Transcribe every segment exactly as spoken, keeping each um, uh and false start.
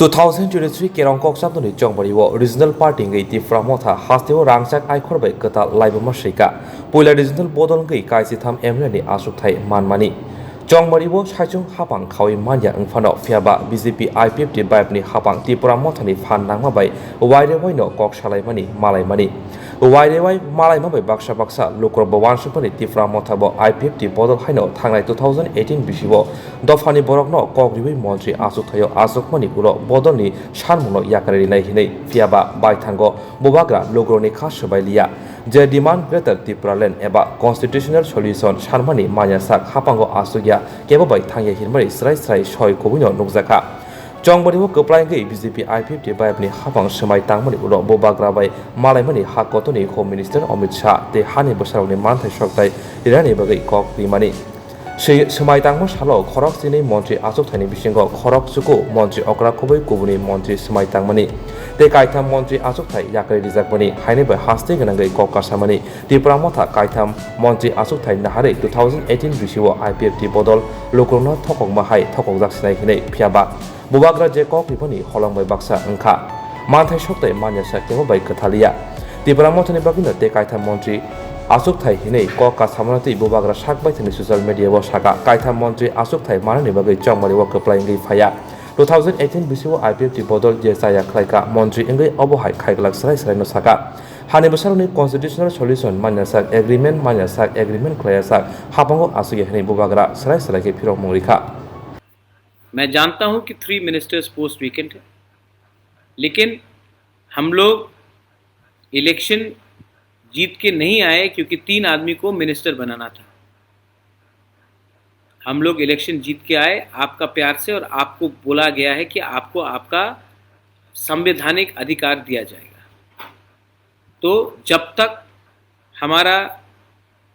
Two thousand twenty-three Kerong Kokchamdoni chongbario Regional Party wngwi Tipra Motha hasteo rangchak aikhor bai kwtal laibuma swika. Puila Regional bodol wngwi kaisitham M L A ni achukthai manmani. Chongbario saichung hapang khawi manya wngphano, phiyaba B J P I P F T vibe ni hapang Tipra Motha ni phan nangma bai waire waino kok salaimani malaimani. Waire wai malaima bai baksa baksa lukurokbo uansukmani Tipra Motha bo I P F T bodol haino thangnai two thousand eighteen bisio dophani borokno kok riwi montri achukthaio achukmani ulo bodolni sanmungno yakarwi rinai hinwi, phiyaba baithango bubagra lukurokni kha swbai liya. Je demand Greater Tipraland eba constitutional solution sanmani manya sak hapango achukya, kebo bai thangya hinmani srai srai soi kubuino nukjakha. Chongbario kwplai wngwi B J P I P F T vibe ni hapang swmai tangmani ulo bubagra bai malaimani ha kotorni Home Minister Amit Shah tei hani bwsarokni manthai sokthai rinani bagwi kok rimani. Swi-, swmai tangma salo khorok chinwi montri achukthaini bisingo khorok chuku montri okra khobwi kubuni montri swmai tangmani tei kaitham montri achukthai yakarwi rijakmani haini bai haste gwnangwi kok kasamani. Tipra Motha kaitham montri achukthai naharwi two thousand eighteen bisio I P F T bodol lukurokno thokokma hai thokokjak sinai hinwi, phiyaba bubagra je kok ribani holong bai baksa wngkha. Manthai sokthai manya sak temo bai kwthaliya. Tipra Mothani bagwino tei kaitham montri achukthai hinwi kok kasamano tei bubagra sak baithani social media o saka kaitham montri achukthai manani bagwi chongmari o kwplai wngwi phaiya. Two thousand eighteen bisio I P F T bodol je chaya khlaika montri wngwi obo hai khaiglak srai sraino saka. Hani bwsarokni constitutional solution manya sak, agreement manya sak, agreement khlaiya sak, hapango achukya hinwi bubagra srai srai khe phirokmung rikha. मैं जानता हूं कि three ministers post vacant है, लेकिन हम लोग इलेक्शन जीत के नहीं आए क्योंकि तीन आदमी को मिनिस्टर बनाना था। हम लोग इलेक्शन जीत के आए आपका प्यार से, और आपको बोला गया है कि आपको आपका संवैधानिक अधिकार दिया जाएगा। तो जब तक हमारा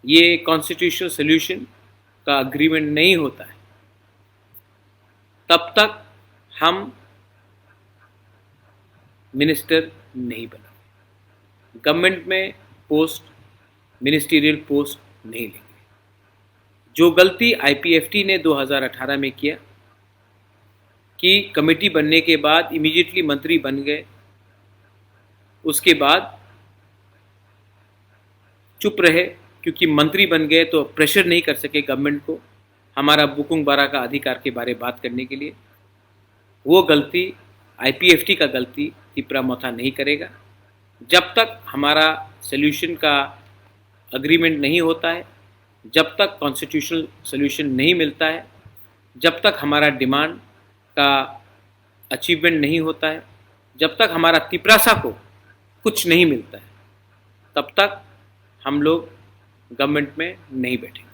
ये कॉन्स्टिट्यूशनल सॉल्यूशन का अग्रीमेंट नहीं होता है, तब तक हम मिनिस्टर नहीं बनाएंगे, गवर्नमेंट में पोस्ट, मिनिस्टीरियल पोस्ट नहीं लेंगे। जो गलती आईपीएफटी ने दो हज़ार अठारह में किया कि कमेटी बनने के बाद इमीडिएटली मंत्री बन गए, उसके बाद चुप रहे, क्योंकि मंत्री बन गए तो प्रेशर नहीं कर सके गवर्नमेंट को हमारा बुकुंग बारा का अधिकार के बारे बात करने के लिए। वो गलती, आईपीएफटी का गलती तिपरा मोथा नहीं करेगा। जब तक हमारा सॉल्यूशन का अग्रीमेंट नहीं होता है, जब तक कॉन्स्टिट्यूशनल सॉल्यूशन नहीं मिलता है, जब तक हमारा डिमांड का अचीवमेंट नहीं होता है, जब तक हमारा तिपरासा को कुछ नहीं मिलता है, तब तक हम लोग गवर्नमेंट में नहीं बैठेंगे।